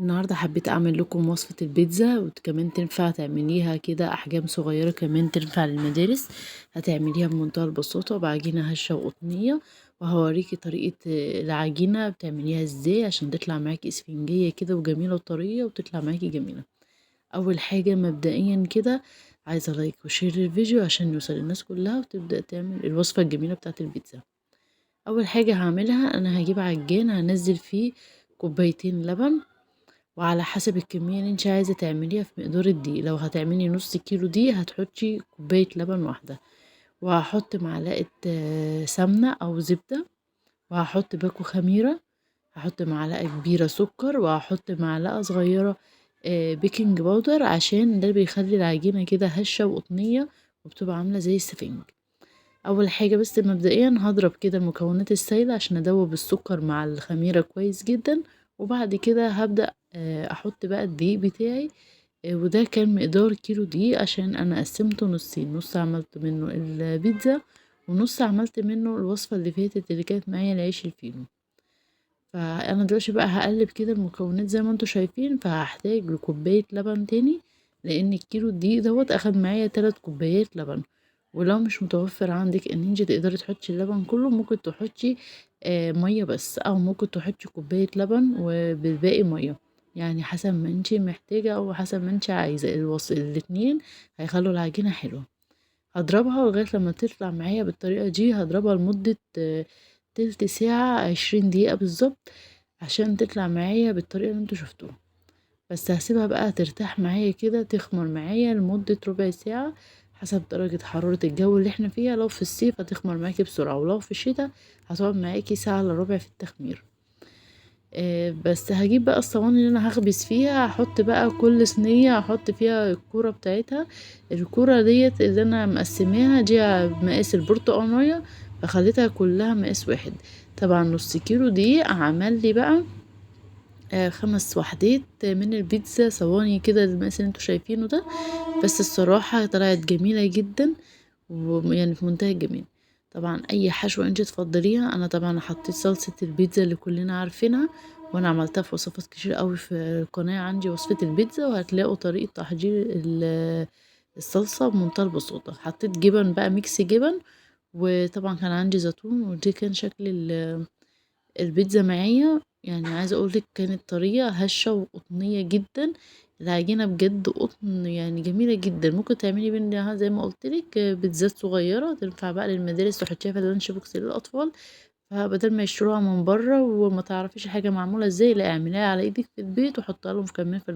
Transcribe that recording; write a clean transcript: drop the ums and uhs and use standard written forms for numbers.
النهاردة حبيت اعمل لكم وصفة البيتزا، وكمان تنفع تعمليها كده احجام صغيرة، كمان تنفع للمدارس. هتعمليها بمنتهى البساطة بعجينة هشة وقطنية، وهوريكي طريقة العجينة بتعمليها ازاي عشان تطلع معاكي اسفنجية كده وجميلة وطرية وتطلع معاكي جميلة. اول حاجة مبدئيا كده عايزة like و share للفيديو عشان يوصل للناس كلها وتبدأ تعمل الوصفة الجميلة بتاعة البيتزا. اول حاجة هعملها انا هجيب عجان هنزل فيه كوبايتين لبن، وعلى حسب الكمية اللي انت عايزة تعمليها في مقدار الدقيق. لو هتعملي نص كيلو دقيق هتحطي كوباية لبن واحدة، وهحط معلقة سمنة او زبدة، وهحط باكو خميرة، هحط معلقة كبيرة سكر، وهحط معلقة صغيرة baking powder عشان ده بيخلي العجينة كده هشة وقطنية وبتبقى عاملة زي السفنج. اول حاجة بس مبدئيا هضرب كده المكونات السايلة عشان ادوب السكر مع الخميرة كويس جدا، وبعد كده هبدأ احط بقى الدقيق بتاعي، وده كان مقدار كيلو دقيق عشان انا قسمته نصين، نص عملت منه البيتزا ونص عملت منه الوصفة اللي فاتت اللي كانت معايا العيش الفينو. فانا دلوقتي بقى هقلب كده المكونات زي ما انتم شايفين، فهحتاج لكوباية لبن تاني لان الكيلو الدقيق دوت اخد معايا 3 كوبايات لبن. ولو مش متوفر عندك ان انت تقدري تحطي اللبن كله، ممكن تحطي ميه بس، او ممكن تحطي كوبايه لبن وبالباقي ميه، يعني حسب ما انت محتاجه او حسب ما انت عايزه. الاتنين هيخلوا العجينه حلوه. هضربها لغايه لما تطلع معايا بالطريقه دي، هضربها لمده تلت ساعه 20 دقيقه بالظبط عشان تطلع معايا بالطريقه اللي انتوا شفتوها. بس هسيبها بقى ترتاح معايا كده، تخمر معايا لمده ربع ساعه حسب درجة حرارة الجو اللي احنا فيها. لو في الصيف هتخمر معاكي بسرعة، ولو في الشتاء هتقعد معاكي ساعة الا ربع في التخمير. بس هجيب بقى الصواني اللي انا هخبز فيها، هحط بقى كل صينية هحط فيها الكورة بتاعتها. الكورة ديت اللي انا مقسماها دي مقاس البرتقانية، فخليتها كلها مقاس واحد. طبعا نص كيلو دقيق عمل لي بقى 5 وحدات من البيتزا صواني كده المقاس اللي انتوا شايفينه ده. بس الصراحة طلعت جميلة جدا ويعني في منتهى الجمال. طبعا اي حشوة انت تفضليها، انا طبعا حطيت صلصة البيتزا اللي كلنا عارفينها، وانا عملتها في وصفات كتير قوي في القناة عندي وصفة البيتزا، وهتلاقوا طريقة تحضير الصلصة بمنتهى البساطة. حطيت جبن بقى mix جبن، وطبعا كان عندي زيتون، ودي كان شكل البيتزا معايا. عايزة اقولك كانت طرية هشة وقطنية جدا، العجينة بجد قطن جميلة جدا. ممكن تعملي منها زي ما قلتلك بيتزات صغيرة تنفع بقى للمدارس، تحطيها في ال lunch box للأطفال، فبدل ما يشتروها من بره وما تعرفيش حاجة معمولة ازاي، لا اعمليها على ايدك في البيت وحطيها لهم كمان في